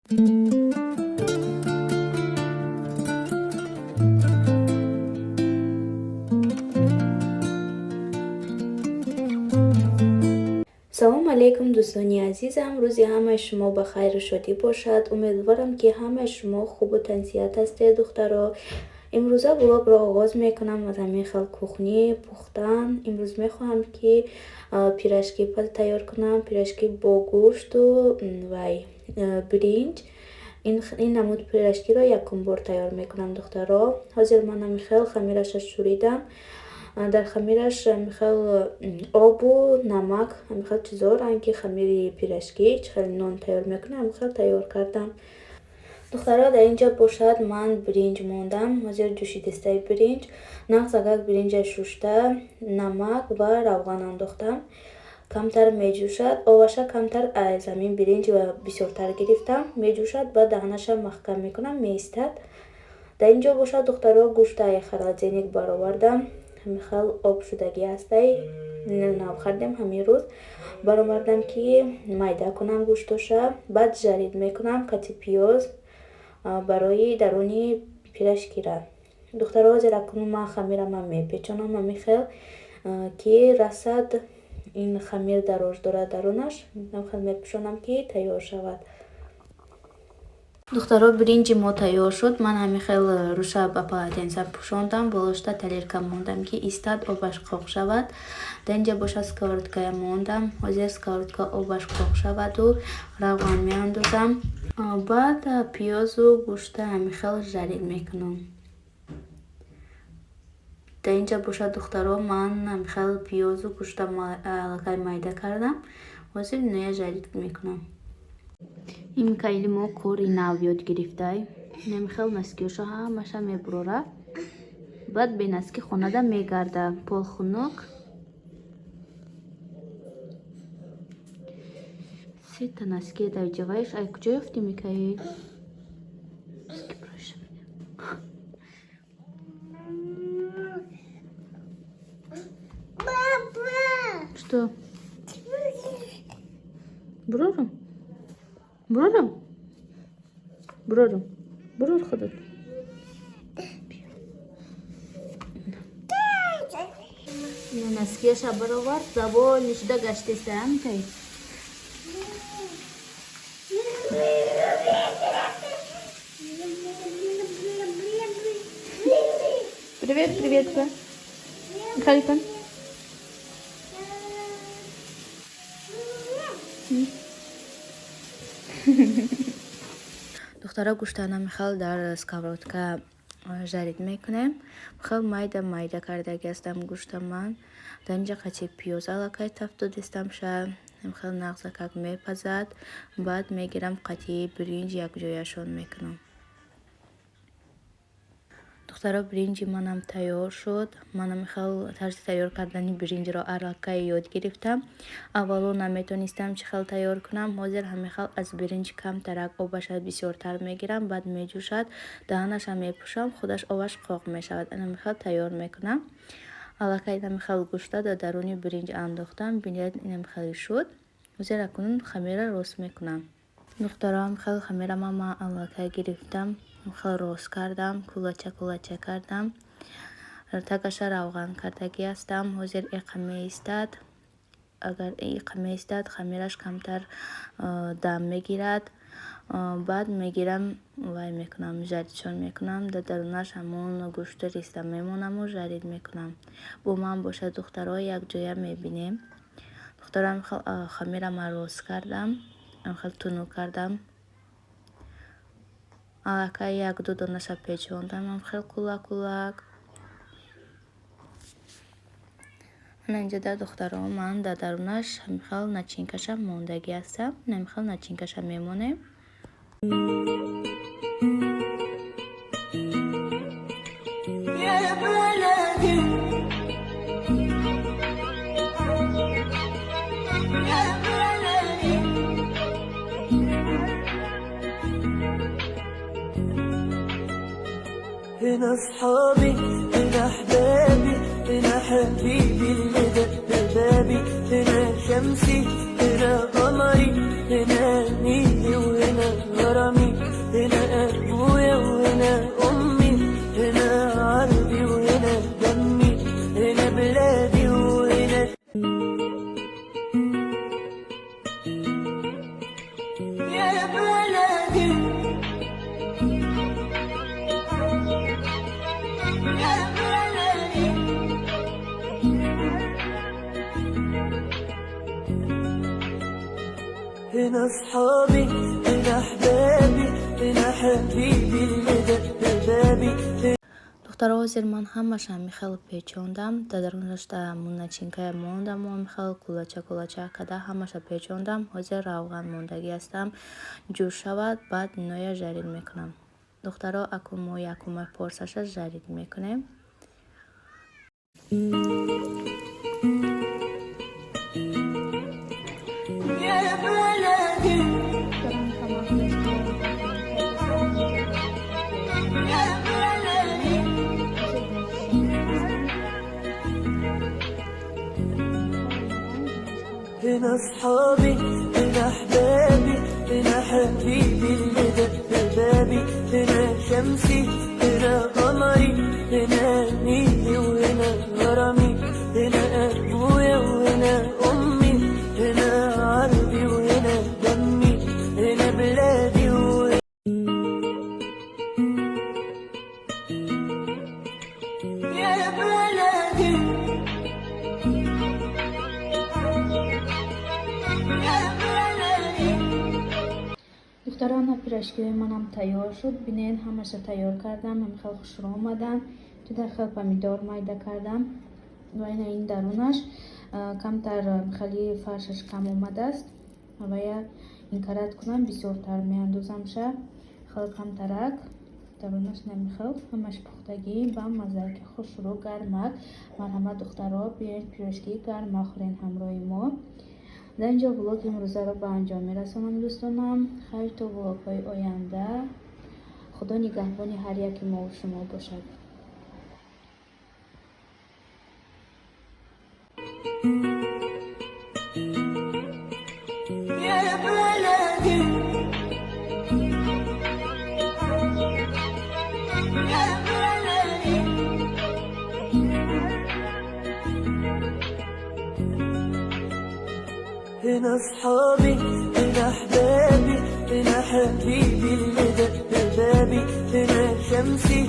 Салом алейкум, дӯстони азизам! Рӯзи ҳамаи шумо ба хайру шодӣ бошад. Умедворам, ки ҳамаи шумо хубу тансиҳат ҳастед. Духтаро, имрӯза блогро оғоз мекунам аз ҳамин хел кухни пухтан. Имрӯз мехоҳам, ки пирожки тайёр кунам, пирожки бо гӯшту вай биринҷ. Ин намуд пирожкиро якум бор тайёр мекунам, духтаро. Ҳозир ман ҳамин хел хамираша шӯридам. Дар хамираш ҳамин хел обу намак, ҳамин хел чизо, ранги хамири пирожки, чӣ хел нон тайёр мекунем, ҳамин хел тайёр кардам. Духтаро, дар ин ҷо бошад, ман биринҷ мондам. Ҳозир ҷӯшидистаи биринҷ нағз. Агар биринҷа шушта, намак ва равған андохтам, камтар меҷӯшад. Оваша камтар аз ҳамин биринҷ бисёртар гирифтам. Меҷӯшад, баъд даҳанаша маҳкам мекунам, меистад. Дар ин ҷо бошад, духтаро, гӯштаи холодильник баровардам. Ҳамин хел об шудагӣ ҳастай, нав хардем ҳамин рӯз. Баровардам, ки майда кунам гӯштоша, баъд жарить мекунам кати пиёз барои даруни пирожкира. Духтаро, ҳозир акнун ман хамирама мепечонам ҳамин хел, ки расад. Ин хамир дароз дорад дарунаш, ҳамин хел мепӯшонам, ки тайёр шавад. Духтаро, биринҷи мо тайёр шуд. Ман ҳамин хел руша ба полотенца пӯшондам, болошта тарелка мондам, ки истад, обаш қоқ шавад. Дар инҷа бошад, сковородкая мондам. Ҳозир сковородка обаш қоқ шаваду равған меандозам, баъд пиёзу гӯшта ҳамин хел жарить мекунам. Дар инҷа бошад, духтаро, ман ҳамин хел пиёзу гӯшта аллакай майда кардам. Ҳозир иноя жарить мекунам. Ин Микаили мо кори нав ёд гирифтай. Ҳамин хел носкиёша ҳамаша мебурора, баъд бе носки хонада мегарда. Пол хунук. Сета носки дар ҷаваиш. Ай куҷо ёфтӣ, Микаил? Носки проша. Что? Бурорам, бурорам, бурорам, бурур худат. Носкияша баровард, забони шуда гаштеста, Микаил. Привет, привет, Михайликон. Духтара, гӯштана михел дар сковородка жарить мекунем. Хел майда майда кардаги ҳастам гӯшта ман. Дар инҷа қати пиёз аллакай тафт додистам ша. Хел нағзакак мепазад, баъд мегирам, қати биринҷ якҷояшон мекунам. Духтаро, биринҷи манам тайёр шуд. Манам хел тарзи тайёр кардани биринҷро аллакай ёд гирифтам. Аввало наметонистам, чӣ хел тайёр кунам. Ҳозир ҳамин хел аз биринҷ камтарак обаша бисёртар мегирам, баъд меҷӯшад, даҳанаша мепӯшам, худаш обаш қоқ мешавад. Ҳамин хел тайёр мекунам. Аллакай ҳамин хел гӯшта дар даруни биринҷ андохтам. Бинед, инам хеле шуд. Ҳозир акнун хамира рост мекунам. Духтаро, ҳамин хел хамирама ман аллакай гирифтам, хел рост кардам, кулача кулача кардам, тагаша равған кардагӣ ҳастам. Ҳозир иқа меистад. Агар иқа меистад, хамираш камтар дам мегирад. Баъд мегирам, вай мекунам, жаритьшон мекунам. Дар дарунаш ҳамон гӯшту риста мемонаму жарить мекунам. Бо ман бошад, духтаро, якҷоя мебинем. Духтаро, ҳамин хел хамирама рост кардам, ҳамин хел тунук кардам. Аллакай як-ду донаша печондам, ҳамин хел кулак кулак. Ана инҷода, духтаро, ман дар дарунаш ҳамин хел начинкаша мондагӣ ҳастам. Ҳамин хел начинкаша мемонем. يا بلدي، يا بلدي. هنا اصحابي، هنا احبابي، هنا حبيبي اللي دق بابي، هنا شمسي، هنا قمري، هنا نيلي وهنا هرمي، هنا أبويا وهنا أمي، هنا عربي وهنا دمي، هنا بلادي وهنا. يا بلادي يا بلادي. هنا أصحابي، هنا أحبابي، هنا حبيبي اللي دق بابي. Духтаро, ҳозир ман ҳамаша ҳамихел печондам. Дар дарунашда начинка я мондам, ҳамихел кулача кулача карда ҳамаша печондам. Ҳозир равған мондагӣ ҳастам, ҷӯш шавад, баъд иноя жарить мекунам. Духтаро, акун мо якума порсаша жарить мекунем. يا بلادي يا بلادي. هنا أصحابي، هنا أحبابي، هنا حبيبي اللي دق بابي، هنا شمسي، هنا قمري، هنا نيلي وهنا غرامي، هنا أبويا وهنا أمي، هنا عربي وهنا دمي، هنا بلادي وهنا. يا بلادي يا بلادي. Духтарон, пирожки ҳои манам тайёр шуд. Бинед, ҳамаша тайёр кардам, ҳамихел хушрӯ омадан. Ҷуда хел помидор майда кардам ва ина ин дарунаш камтар хели фаршаш кам омадааст. Вая инкарат кунам, бисёртар меандозамша, хел камтарак дарунаш намихел. Ҳамаш пухтагӣ, ба маззаки хушрӯ, гармак. Марҳамат, духтаро, биёед, пирожки гарма хӯрен ҳамроҳи мо. Дар инҷо влог имрӯзаро ба анҷом мерасонам, дӯстонам. Хайр, то влогҳои оянда. Худо нигаҳбони ҳар яки мову шумо бошад. يا بلادي يا بلادي. هنا أصحابي، هنا أحبابي، هنا حبيبي اللي دق بابي، هنا شمسي.